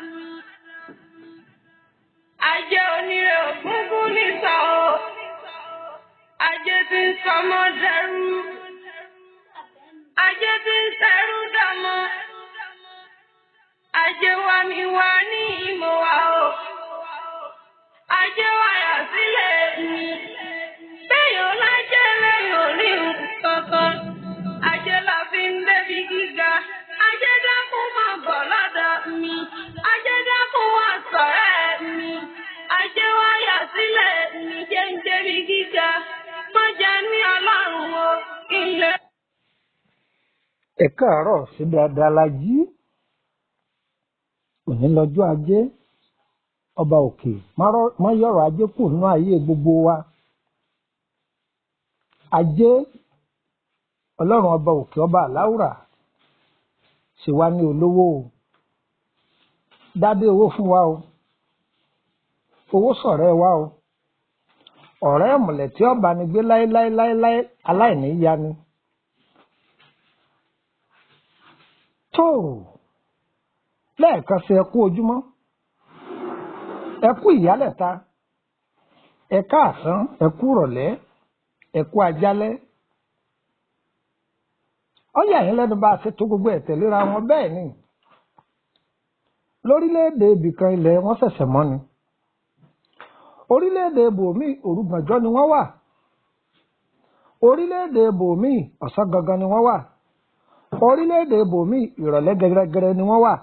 Mi. Ajé onírè ògúngún nìsọ̀ o. Ajé tí ń sọmọ dẹrú. Ajé tí ń sẹrú dọmọ. Ajé wa ni wa ní ìmọ̀ wa o. Ajé wa yà sílẹ̀ mi. Béèyàn lájẹ́ lẹ́yìn òní kankan. Ajé la fi ń débi gíga. Ajé dákun máa bọ̀ lọ́dọ̀ mi. Ajé dákun wá sọ̀rẹ́ mi. Ajé wa yà sílẹ̀ mi jẹ́ ń débi gíga. Má jẹ́ ní ọlọ́run o, ilé. Ẹ káàárọ̀, sí dáadáa la jí. Òní lọ́jọ́ ajé. Ọba òkè má yọ̀rọ̀ ajé kù nínú ayé gbogbo wa. Ajé, ọlọ́run ọba òkè, ọba àláùrà, ṣe wá ní olówó o. Dádé owó fún wa o, fowó sọ̀rẹ́ wa o. Ọ̀rẹ́ ìmùlẹ̀ tí ọba ni gbé láéláéláéláé, aláìní ya ni. Tó lẹ́ẹ̀kan sí, ẹ kú ojúmọ́, ẹ kú ìyálẹ̀ta, ẹ káàsán, ẹ kú rọ̀lẹ́, ẹ kú ajálẹ́. Ó yà yín lẹ́nu bá a ṣe tó gbogbo ẹ̀ tẹ̀léra wọn. Bẹ́ẹ̀ ni, lórílẹ̀‐èdè ibìkan ilẹ̀ wọn ṣẹ̀ṣẹ̀ mọ́ ni, orílẹ̀‐èdè ibòmíì òrùgbànjọ́ ni wọ́n wà, orílẹ̀‐èdè ibòmíì ọ̀sán gangan ni wọ́n wà, orílẹ̀‐èdè ibòmíì ìrọ̀lẹ́ gẹ́gẹ́rẹ́ ni wọ́n wà.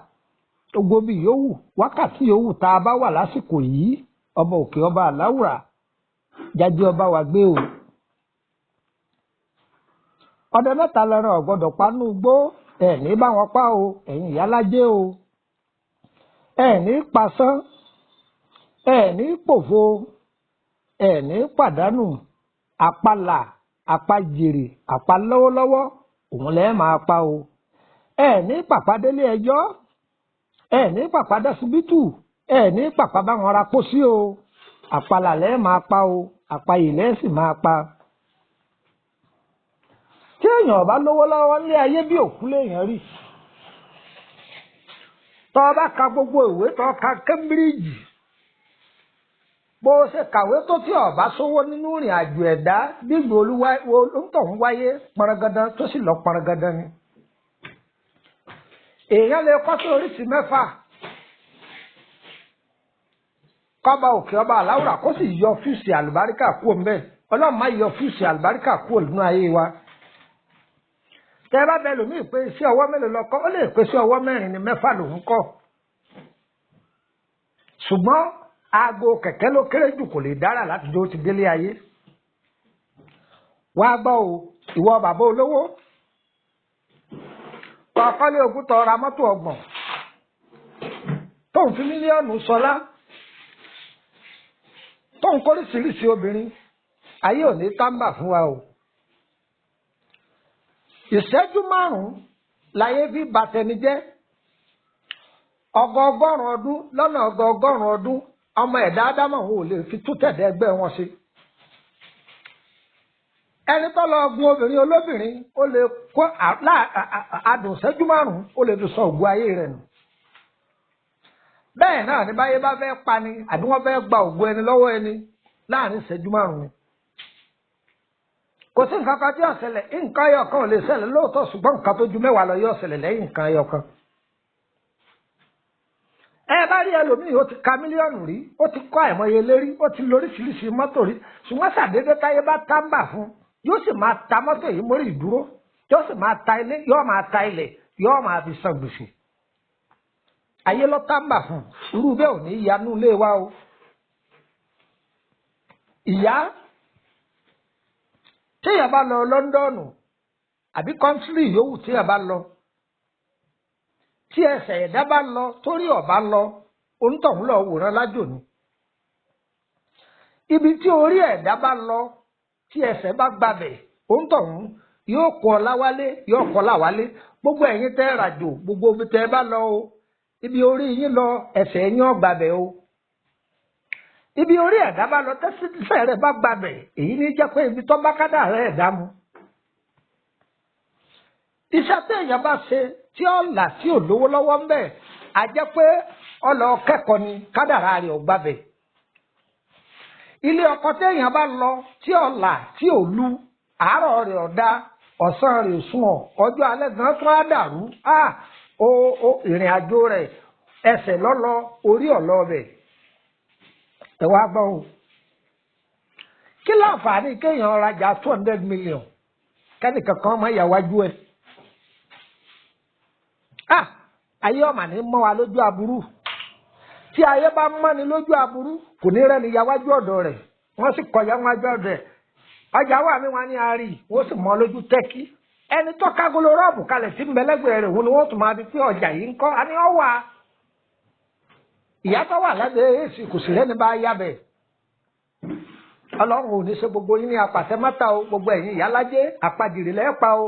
Gbogbo bí yòówù, wákàtí yòówù tá a bá wà lásìkò yìí, ọba òkè, ọba àláwùrà, jáde ọba wa gbé o. Ọdẹ mẹ́ta lẹ́ran ọ̀gbọ́dọ̀ panú gbó. Ẹ̀ ní bá wọn pa o. Ẹ̀yin ìyálájé o, ẹ̀ ní pasán, ẹ̀ ní pòfo, ẹ̀ ní pàdánù. Àpalà, àpajèrè, àpalọ́wọ́lọ́wọ́ òun lẹ́ẹ̀ máa pa o. Ẹ̀ ní pàpàdélé ẹjọ́, ẹ̀ ní pàpà dásibítù, ẹ̀ ní pàpà bá wọn ra pósí o. Àpalà lẹ́ẹ̀ máa pa o, àpayè lẹ́ẹ̀ sì máa pa. Tí èèyàn bá lówó lọ́wọ́ nílé ayé, bí òkú léèyàn rí. Tọ́ ọ bá ka gbogbo ìwé, tọ́ ka Cambridge, bó o ṣe kàwé tó, tí ọba sówó nínú ìrìn àjò ẹ̀dá, gbígbé olúwa olóńtọ̀hún wáyé pọnrangandan tó sì lọ pọnrangandan ni. Èèyàn lè kọ́ sí oríṣi mẹ́fà, kọ́ba òkè, ọba àláwùrà, kó sì yọ fíìsì àlùbáríkà kúrò ńbẹ̀. Ọlọ́run má yọ fíìsì àlùbáríkà kúrò nínú ayé wa. Tẹ bá bẹ lòmíì pé iṣẹ́ ọwọ́ mélòó lọ kọ́, ó lè pé iṣẹ́ ọwọ́ mẹ́rin ni, mẹ́fà lòún kọ́, ṣùgbọ́n aago kẹ̀kẹ́ ló kéré jù kò lè dára láti jó ti délé ayé. Wàá gbọ́ o, ìwọ bàbá olówó kọ́kọ́lé ogún, tó ra mọ́tò 30, tóun fi mílíọ̀nù sọlá, tóun kóríṣiríṣi obìnrin, ayé ò ní tábà fún wa o. Ìṣẹ́jú 5 láyé fi bàtẹni jẹ́. Ọgọọgọ́rùn ọdún lọ́nà ọgọọgọ́rùn ọdún, ọmọ ẹ̀dá ádámọ̀ ò lè fi tú tẹ̀dẹ̀ ẹgbẹ́ wọn ṣe. Ẹni tó lọ gun obìnrin olóbìnrin, ó lè kó adùn ìṣẹ́jú 5, ó lè fi sọ ògùn ayé rẹ̀ nù. Bẹ́ẹ̀ náà ní báyé bá fẹ́ pani àbí wọ́n fẹ́ gba ògùn ẹni lọ́wọ́ ẹni, láàrin ìṣẹ́jú 5 ni. Kò sí nǹkan kan tí yóò ṣẹlẹ̀. Nǹkan ẹyọ kan ò lè ṣẹlẹ̀ lóòótọ́, ṣùgbọ́n nǹkan tó ju 10 lọ yóò ṣẹlẹ̀ lẹ́yìn nǹkan ẹyọ kan. Ẹ bá rí ẹlòmíì, ó ti ka mílíọ̀nù rí, ó ti kọ́ àìmọye lérí, ó ti lóríṣiríṣi mọ́tò rí, ṣùgbọ́n ṣàdédé táyé bá tábà fún, yóò sì máa ta mọ́tò yìí mórí ìdúró, yóò sì máa ta ilé, yóò máa ta ilẹ̀, yóò máa fi san gbèsè. Ayé ló tábà fún. Irú bẹ́ẹ̀ ò ní yanú ilé wa o. Ìyá, téèyàn bá lọ Lọ́ńdọ̀nù àbí kọ́ńtírì yòówù, téèyàn bá lọ, tí ẹsẹ̀ ẹ̀dá bá lọ, torí ọ̀bá lọ, onítọ̀hún lọ wòran lájò ni. Ibi tí orí ẹ̀dá bá lọ, tí ẹsẹ̀ bá gbabẹ̀, onítọ̀hún yóò kọ́ láwálé, yóò kọ́ láwálé. Gbogbo ẹ̀yin tẹ́ ràjò, gbogbo ibi tẹ́ bá lọ o, ibi orí yín lọ, ẹsẹ̀ yín ó gbabẹ̀ o. Ibi orí ẹ̀dá bá lọ, tẹ́sítísẹ̀ rẹ̀ bá gbabẹ̀, èyí ní jẹ́ pé ibi tó bá kádà rẹ̀ ẹ̀dá mu. Iṣẹ́ téèyàn bá ṣe tí ó là, tí ò lówó lọ́wọ́ ń bẹ̀, a jẹ́ pé Ọlọ kẹ́kọ̀ọ́ ni kádàrá rẹ̀ ò gbàbẹ̀. Ilé ọkọ téèyàn bá lọ tí ò là tí ò lu, àárọ̀ rẹ̀ ọ̀dá, ọ̀sán rẹ̀ sùn ọ̀, ọjọ́ alẹ́ gan tún á dàrú. Ó ìrìn àjò rẹ̀ ẹsẹ̀ lọ́lọ́ orí ọ̀lọ́ bẹ̀. Ẹ wá gbọ́ o. Kí láǹfààní kéèyàn rajà 200 million kẹ́nìkan kan máa yàwájú ẹ̀. Ayé ọ̀mà ní mọ́ wa lójú aburú. Tí ayé bá mọ́ni lójú aburú kò ní rẹ́ni yàwájú ọ̀dọ̀ rẹ̀, wọ́n sì kọjá wájú ọ̀dọ̀ rẹ̀. Ọjà wà mí wọn ní àárí, wọ́n sì mọ́ lójú tẹ́kí. Ẹni tó kágolo rọ́ọ̀bù kalẹ̀ sí mbẹ́lẹ́gbẹ̀ẹ́ rẹ̀, òun ni wọ́n tún máa fi pé ọjà yìí ń kọ́. A ní ọ wà. Ìyá tó wà lábẹ́ èsì kò sì rẹ́ni bá yá bẹ̀. Ọlọ́run ò ní ṣe gbogbo yín ní apàṣẹ mọ́ta o, gbogbo ẹ̀yin ìyálájé àpàjìrì lẹ́ẹ̀pa o,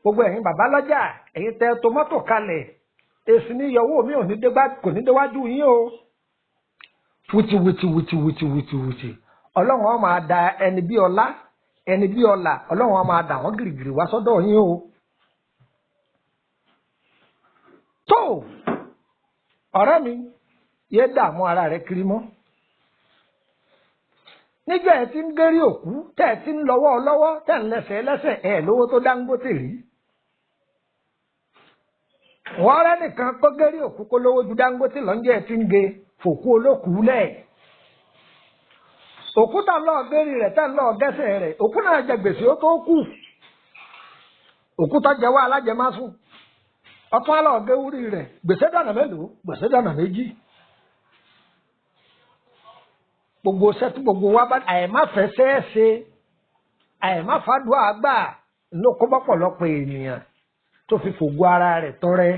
gbogbo ẹ̀yin bàbá lọ́jà, ẹ̀yin tẹ tòmátò kalẹ̀, èsì ní ìyọwó mi kò ní déwájú yín o. Wìtì wìtì wìtì wìtì wìtì wìtì, Ọlọ́run ó máa da ẹni bí ọlá, ẹni bí ọlà, Ọlọ́run ó máa dà wọ́n gìrìgìrì wá sọ́dọ̀ yín o. Tó ọ̀rẹ́ mi, yé dààmú ara rẹ kiri mọ́. Níjọ́ ẹ ti ń gérí òkú, tẹ́ ẹ ti ń lọ́wọ́ lọ́wọ́, tẹ́ ń lẹ́sẹ̀ lẹ́sẹ̀, ẹ̀ lówó tó Dangote rí. Wọ́n rẹ́ nìkan kó gérí òkú kó lówó ju Dangote lọ́njẹ́ ẹ ti ń ge fòkú olókùú lẹ̀. Òkú tá lọ́ọ̀ gérí rẹ̀ tẹ́ ń lọ́ọ̀ gẹ́sẹ̀ rẹ̀, òkú náà jẹ gbèsè ó tó kù. Òkú tó jẹ wá alájẹmásùn. Ọtún á lọ́ọ̀ géwúrí rẹ̀, gbèsè dànà mélòó, gbèsè dànà méjì. Gbogbo sẹ́tù gbogbo wa bá àìmáfẹsẹ́ ṣe, àìmáfàdúrà gbà ló kó bọ́pọ̀lọpọ̀ ènìyàn tó fi fògo ara rẹ̀ tọrẹ.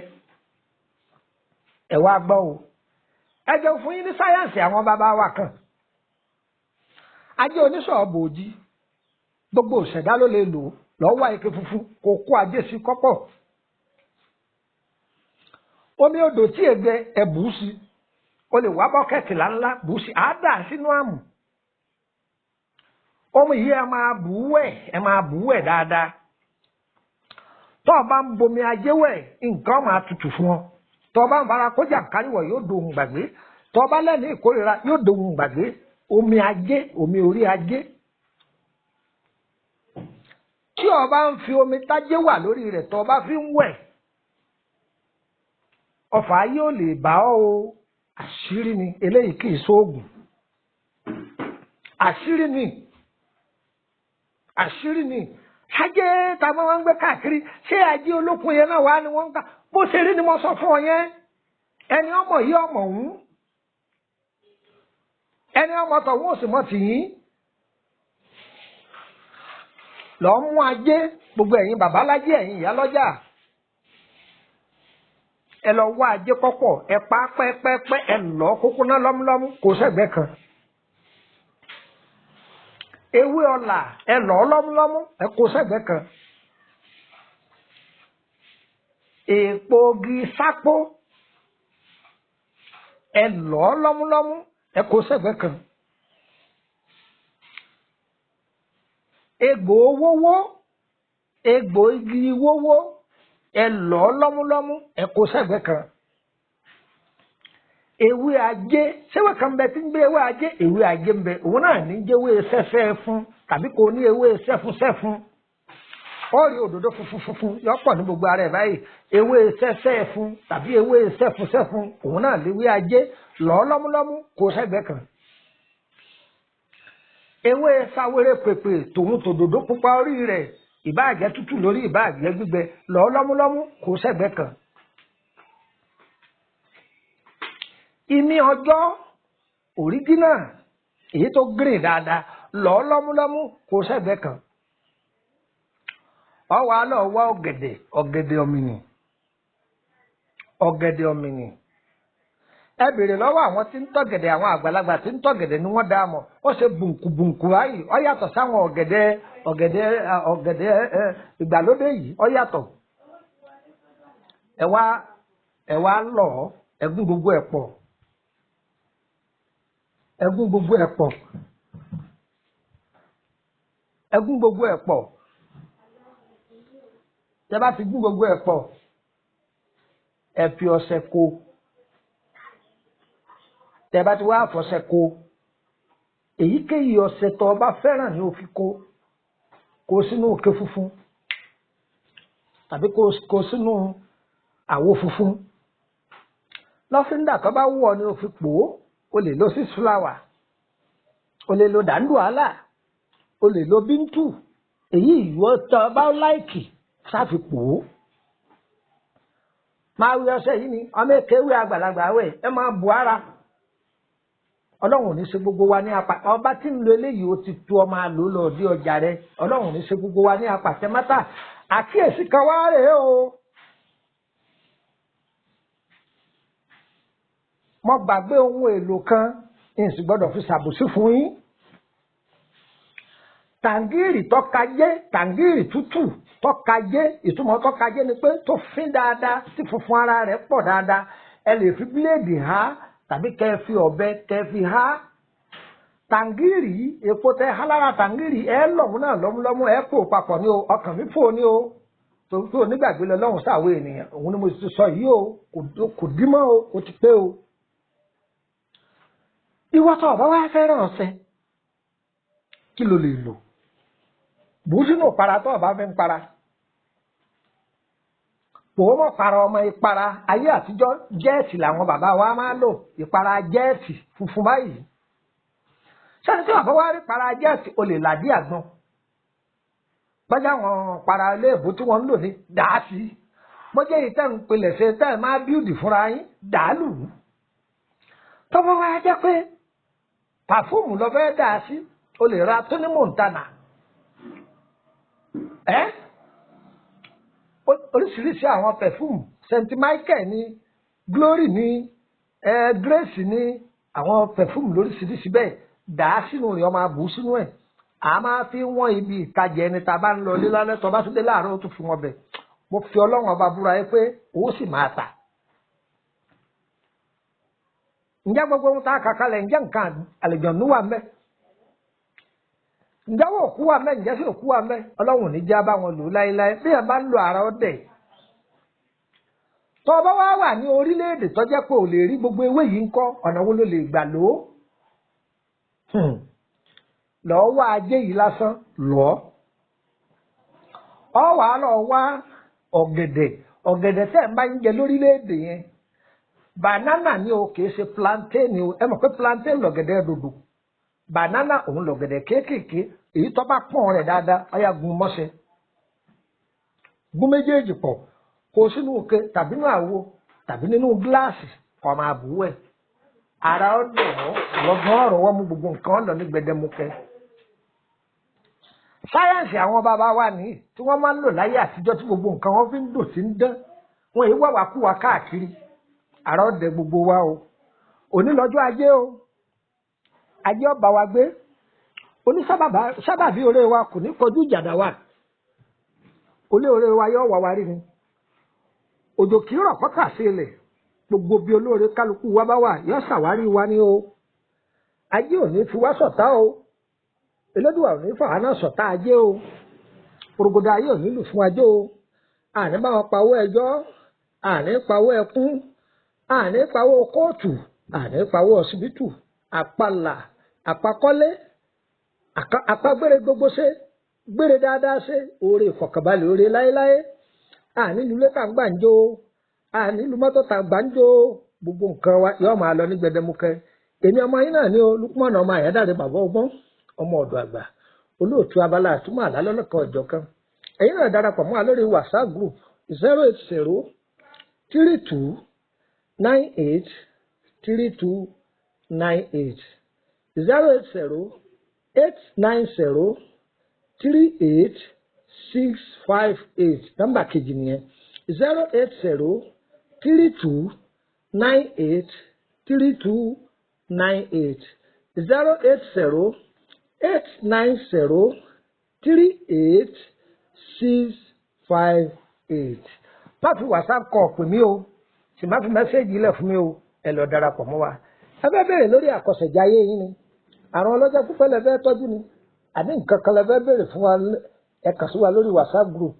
Ẹ wá gbọ́ o, ẹ jẹun fún yín ní sáyẹ́ǹsì àwọn bàbá wa kan. Ajé oníṣọ̀ọ́bù òjì, gbogbo òṣèdá ló lè lò lọ́wọ́ wá ike funfun kó kó ajé sí kọ́pọ̀. Omi odò tí ègbẹ ẹ bù ú sí, o lè wá bọ́kẹ́tì ńláńlá bù ú sí, àádá sínú àmù. Omi yìí ẹ máa bù ú wẹ̀, ẹ máa bù ú wẹ̀ dáadáa. Tó o bá ń bomi ajé wẹ̀, nǹkan máa tutù fún ọ. Tó o bá ń fara kójà káríwọ̀ yóò dohun gbàgbé. Tó o bá lẹ́nu ìkórira yóò dohun gbàgbé. Omi ajé, omi orí ajé. Tí o bá ń fi omi tájé wà lórí rẹ̀, tó o bá fi ń wẹ̀, ọfà yóò lè bá ọ o. Àṣírí ni eléyìí, kì í ṣoògùn. Àṣírí ni, àṣírí ni. Ajé tá a máa ń gbé káàkiri, ṣé ajé olókun yẹn náà wà ní wọ́n ń gbà? Bó ṣe rí ni mo sọ fún ọ yẹn. Ẹni ọmọ yìí ọmọ òun, ẹni ọmọ tọ̀hún ò sì mọ tìyín. Lọ́ọ́ mú ajé, gbogbo ẹ̀yin bàbá lájé, ẹ̀yin ìyá lọ́jà, ẹ lọ wá ajé kọ́pọ̀, ẹ pa pẹ́pẹ́pẹ́, ẹ lọ kókó náà lọ́múlọ́mú kò sẹ́gbẹ́ kan. Ewé ọlà ẹ lọ lọ́múlọ́mú, ẹ kó sẹ́gbẹ́ kan. Èèpo igi sápó ẹ lọ lọ́múlọ́mú, ẹ kó sẹ́gbẹ́ kan. Egbò wówó, egbò igi wówó, ẹ lọ lọ́múlọ́mú, ẹ kó sẹ́gbẹ́ kan. Ewé ajé, ṣéwé kan bẹ tí ń gbé ewé ajé, ewé ajé ń bẹ, òun náà ní jẹ́ ewé sẹ́fẹ́ fún, tàbí kò ní ewé sẹ́fún sẹ́fún. Ó rí òdòdó funfun funfun yọ pọ̀ ní gbogbo ara ẹ̀ báyìí. Ewé sẹ́fẹ́ fún tàbí ewé sẹ́fún sẹ́fún, òun náà léwé ajé, lọ́ lọ́múlọ́mú kó sẹ́gbẹ́ kan. Ewé sáwéré pèpè tòun tòdòdó pupa orí rẹ̀, ìbáà jẹ́ tútù lórí, ìbáà jẹ́ gbígbẹ, lọ́ lọ́múlọ́mú kó sẹ́gbẹ́ kan. Ìmí ọjọ́ òríjínà èyí tó green dáadáa, lọ́ lọ́múlọ́mú kó sẹ́gbẹ́ kan. Ọwọ́ alọ́ wá ọ̀gẹ̀dẹ̀, ọ̀gẹ̀dẹ̀ ọ̀mìnì, ọ̀gẹ̀dẹ̀ ọ̀mìnì. Ẹ bèrè lọ́wọ́ àwọn tí ń tọ̀gẹ̀dẹ̀, àwọn àgbàlagbà tí ń tọ̀gẹ̀dẹ̀ ni wọ́n dá mọ̀. Ó ṣe bùnkù bùnkù báyìí, ó yàtọ̀ sáwọn ọ̀gẹ̀dẹ̀ ọ̀gẹ̀dẹ̀ ọ̀gẹ̀dẹ̀ ìgbàlódé yìí, ó yàtọ̀. Ẹ wá lọ̀, ẹ gún gbogbo ẹ̀ pọ̀, ẹ gún gbogbo ẹ̀ pọ̀, ẹ gún gbogbo ẹ̀ pọ̀. Tẹ́ bá ti gún gbogbo ẹ̀ pọ̀, ẹ fi ọṣẹ kó. Tẹ́ bá ti wá àfọ̀ṣẹ kó, èyíkéyìí ọṣẹ tó o bá fẹ́ràn ni o fi kó kó sínú òkè funfun tàbí kó sínú àwo funfun. Lọ́fíńdà tó bá wù ọ́ ni o fi pò ó. O lè lo six flower, o lè lo dàndùálà, o lè lo bíntù, èyí ìwọ tó bá láìkì sáfi pò ó. Máa wí ọṣẹ yìí ni ọmọ èké wí, àgbàlagbà wẹ̀, ẹ máa bu ara. Ọlọ́run ò ní ṣe gbogbo wa ní apá. Ọba tí ń lo eléyìí, ó ti tó, ọmọ àlò lọ dé ọjà rẹ. Ọlọ́run ò ní ṣe gbogbo wa ní apàtẹ mátà. Àkíyèsí kan wá rèé o. Mo gbàgbé ohun èlò kan, n sì gbọ́dọ̀ fi ṣàbòsí fún yín. Tàǹgìrì tọ́kajé, tàǹgìrì tútù tọ́kajé. Ìtumọ̀ tọ́kajé ni pé tó fín dáadáa, tí funfun ara rẹ̀ pọ̀ dáadáa. Ẹ lè fi bíléèdì há tàbí kẹ́ ẹ fi ọ̀bẹ kẹ́ ẹ fi há tàǹgìrì yìí. Èpo tẹ há lára tàǹgìrì, ẹ lọ̀mú náà lọ́múlọ́mú, ẹ pò papọ̀ ní o. Ọkàn mi fò ní o, torí pé onígbàgbé lọ lọ́hùn sáwọ́ ènìyàn. Òun ni mo ti sọ yìí o, kò dín mọ́ o, ó ti pé o. Ìwọ tó ọba wá fẹ́ràn ọṣẹ, kí ló lè lò? Bù sínú ìpara tó ọba fi ń para, pò ó mọ̀ para ọmọ. Ìpara ayé àtijọ́, jẹ́ẹ̀tì làwọn bàbá wa máa ń lò, ìpara jẹ́ẹ̀tì funfun báyìí. Sẹ́ni tí bàbá wa rí para jẹ́ẹ̀tì, o lè làdí àgbọn bọ́jà. Wọn para ilé ìbò tí wọ́n ń lò ní dàásì bọ́jà yìí tẹ́ ń pilẹ̀ ṣe tẹ́ ẹ̀ máa bíùdì fúnra yín dàálù. Tọ́wọ́ wa jẹ́ pé pàfúùmù lọ fẹ́ dà sí, o lè ra Tony Montana ẹ́, oríṣiríṣi àwọn pẹ̀fúùmù, St Michael ní, Glory ní ẹ, Grace ní, àwọn pẹ̀fúùmù lóríṣiríṣi bẹ́ẹ̀, dà á sínú rẹ̀, ọmọ àbú sínú ẹ̀. A máa fi wọ́n ibi ìtajà ẹni tá a bá ń lọ ilé lálẹ́, tó bá tún dé láàárọ̀, ó tún fi wọn bẹ̀. Mo fi Ọlọ́run Ọba búra yẹ pé owó sì máa tà. Ǹjẹ́ gbogbo ohun tá a kà kalẹ̀, ǹjẹ́ nǹkan àlejòónú wà mẹ́? Ǹjẹ́ wọ́n òkú wà mẹ́? Ǹjẹ́ sí òkú wà mẹ́? Ọlọ́run ò ní já bá wọn lò láéláé. Bí ẹ bá ń lo ara ọdẹ, tó o bá wá wà ní orílẹ̀-èdè tó jẹ́ pé ò lè rí gbogbo ewé yìí ńkọ́, ọ̀nà wo ló lè gbà lò ó? Lọ́ọ́ wá ajé yìí lásán lọ́ọ́ ọ wàá lọ wá ọ̀gẹ̀dẹ̀. Ọ̀gẹ̀dẹ̀ tẹ́ ẹ̀ máa ń jẹ lórílẹ̀-èdè yẹn, banana ni o, kìí ṣe plantain o. Ẹ mọ̀ pé plantain lọ̀gẹ̀dẹ̀ dòdò, banana òun lọ̀gẹ̀dẹ̀ kéékèèké. Èyí tó bá pọ̀n rẹ̀ dáadáa, ọ̀yà gun mọ́ṣẹ́, gún méjèèjì pọ̀, kó sínú òkè tàbí nínú àwo tàbí nínú gíláàsì, kó máa bù ú ẹ̀. Ara ó dùn ọ́ lọ́gbọ́n ọ̀rọ̀ wọ́n mú gbogbo nǹkan lọ ní gbẹdẹmukẹ. Sáyẹ́ǹsì àwọn bàbá wa nìyí tí wọ́n máa ń lò láyé àtijọ́, tí gbogbo nǹkan wọn fi ń dùn sí ń dán. Wọn èyí wà wá kú wa káàkiri. Ara ó dẹ gbogbo wa o. Òní lọ́jọ́ ajé o, ajé ọba wa gbé onísábàbí oore wa kò ní kọjú ìjàdá wa. Olé oore wa yóò wá wa rí ni. Òjò kì í rọ̀ kọ́tà sí ilẹ̀. Gbogbo bí olóore kálukú wa bá wà, yóò ṣàwárí wa ní o. Ajé ò ní fi wá ṣọ̀tá o. Elédùà ò ní fàwa náà ṣọ̀tá ajé o. Porogodo ayé ò ní lù fún ajé o. Àní bá wọn pawó ẹjọ́, àní pawó ẹkún, àní pawó kóòtù, àní pawó ọsibítù, àpàlà àpakọ́lé, àpagbére gbogbo ṣe gbére dáadáa, ṣe oore ìfọ̀kànbalẹ̀, oore láéláé. Àní lulẹ̀ tá gbàǹjo, àní lu mọ́tò tá gbàǹjo. Gbogbo nǹkan wa yóò máa lọ ní gbẹdẹmukẹ. Èmi ọmọ yín náà ní o, Lukman ọmọ Àyádáre, bàbá ọgbọ́n, ọmọ ọ̀dọ̀ àgbà, olóòtú abala àtúmọ̀ àlá lọ́lọ́kan ọ̀jọ̀ kan. Ẹ̀yin náà darapọ̀ mọ́ wa lórí WhatsApp group, 08032983298, 08089038658. Nọ́mbà kejì nìyẹn, 08032983298, 08089038658. Má fi WhatsApp kọ pè mí o, sì má fi message ilẹ̀ fún mi o. Ẹ lọ darapọ̀ mọ́ wa. Ẹ fẹ́ béèrè lórí àkọsẹ̀jáyé yín ni, àrùn ọlọ́jọ́ pípẹ́ lẹ fẹ́ tọ́jú ni, àní nǹkan kan lẹ fẹ́ béèrè fún wa, ẹ kàn sí wa lórí WhatsApp group.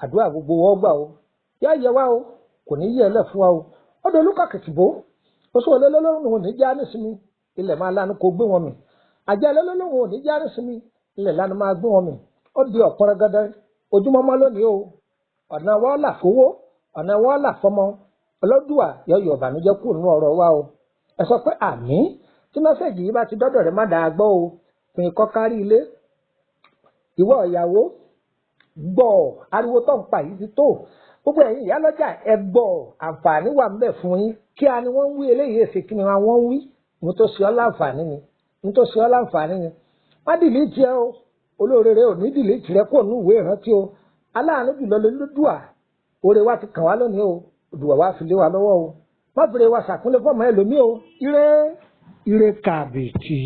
Àdúrà gbogbo wọ́n gbà o, yá yẹ wá o, kò ní yẹ ẹ lẹ̀ fún wa o. Ọdọ olúkàkìtìbó. Oṣù olólùwọ̀n ò ní já nísìmí, ilẹ̀ máa lanu kó gbé wọn mì. Àjẹ́ olólùwọ̀n ò ní já nísìmí, ilẹ̀ lanu máa gbé wọn mì. Ó di ọ̀pọ̀rọ̀ gandan ojúmọ́mọ́ lónìí o. Ọ̀nà wa là fowó, ọ̀nà wa là fọmọ. Ọlọ́dúà yọ̀yọ̀ ìbànújẹ́ kúrò nínú ọ̀rọ̀ wa o. Ẹ sọ pé àmín. Tí mẹ́sẹ̀gì yìí bá ti dọ́dọ̀ rẹ má dàá gbọ́ o. Pín kọ́ kárí ilé. Ìwọ ìyàwó gbọ́ ariwo tó ń pa yìí ti tó. Gbogbo ẹ̀yin ìyálọ́jà ẹ gbọ́, àǹfààní wà ń bẹ fún yín. Kí a ni wọ́n ń wí eléyìí èsì kí ni wọ́n ń wí? Mo tó ṣe ọ́ láǹfààní ni. Mo tó ṣe ọ́ láǹfààní ni. Má dìlítì ẹ o. Olóore rẹ ò ní dìlítì rẹ kó nú ìwé ìrántí o. Aláàánú jùlọ lolódùà. Oore wa ti kàn wá lónìí o. Òdùwà wa fi lé wa lọ́wọ́ o. Má fèrè wa ṣàkúnlé fọ́mọ ẹlòmíì o. Ire ire kàbìtì.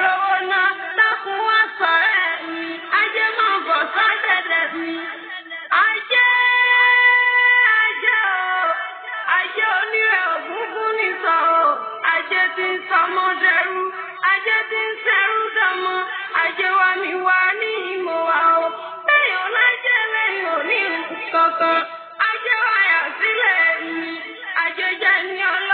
Rówó ná dákun wá sọ̀rẹ́ mi, ajé máa bọ̀ sọ́dẹ̀dẹ̀ mi. Ajé ajé o, ajé onírẹ̀ ògúngún ní sọ o, ajé tí ń sọmọ dẹrú, ajé tí ń ṣẹrú dọmọ, ajé wa mi wá ní ìmọ̀ wa o. Lẹ́yìn ọlájẹ́ lẹ́yìn òní kankan, ajé wa yà sílẹ̀ mi, ajé jẹ́ ní ọlá.